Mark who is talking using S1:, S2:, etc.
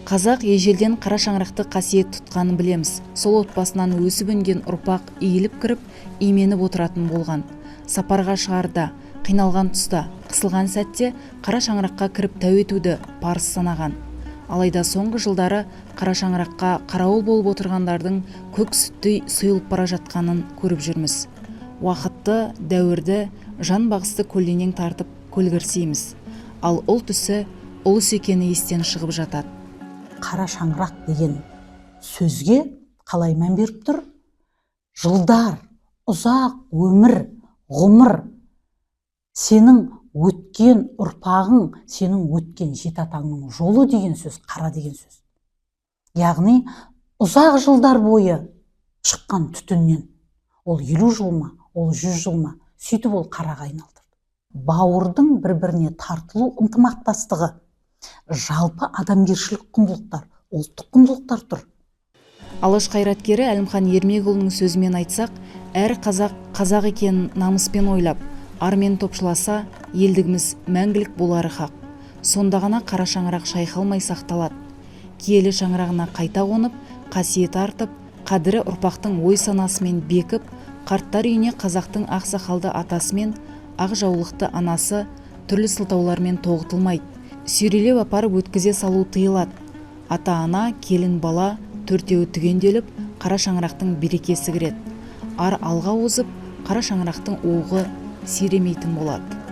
S1: Қазақ ежелден қара шаңырақты қасиет тұтқанын білеміз. Сол отбасынан өсіп өнген ұрпақ иіліп кіріп, именіп отыратын болған. Сапарға шығарда, қиналған тұста, қысылған сәтте қара шаңыраққа кіріп тәу етуді парыз санаған. Алайда соңғы жылдары қара шаңыраққа қарауыл болып отырғандардың көк сүттей сұйылып бара жатқанын көріп жүрміз. Уақытты, дәуірді, жан бағысты көлденең тартып көлгірсейміз. Ал ұлт ісі ұлыс екені естен шығып жатады.
S2: Қара шаңырақ деген сөзге қалай мән беріп тұр? Жылдар, ұзақ өмір, ғұмыр, сенің өткен ұрпағың, сенің өткен жеті атаңның жолы деген сөз, қара деген сөз. Яғни ұзақ жылдар бойы шыққан түтіннен, ол 50 жыл ма, ол 100 жыл ма, сөйтіп ол қараға айналдырды. Бауырдың бір біріне тартылу ынтымақтастығы, жалпы адамгершілік құндылықтар, ұлттық құндылықтар тұр.
S1: Алаш қайраткері Әлімхан Ермекұлының сөзімен айтсақ, әр қазақ қазақ екенін намыспен ойлап, армен топшыласа, елдігіміз мәңгілік болары хақ. Сонда ғана қара шаңырақ шайқалмай сақталады. Киелі шаңырағына қайта қонып, қасиеті артып, қадірі ұрпақтың ой санасымен бекіп, қарттар үйіне қазақтың ақ сақалды атасы мен ақ жаулықты анасы түрлі сылтаулармен тоғытылмайды. Сүйрелеп апарып өткізе салу тыйылады. Ата-ана, келін, бала төртеуі түгенделіп, қара шаңырақтың берекесі кіреді. Ар алға озып, қара шаңырақтың уығы сиремейтін болады.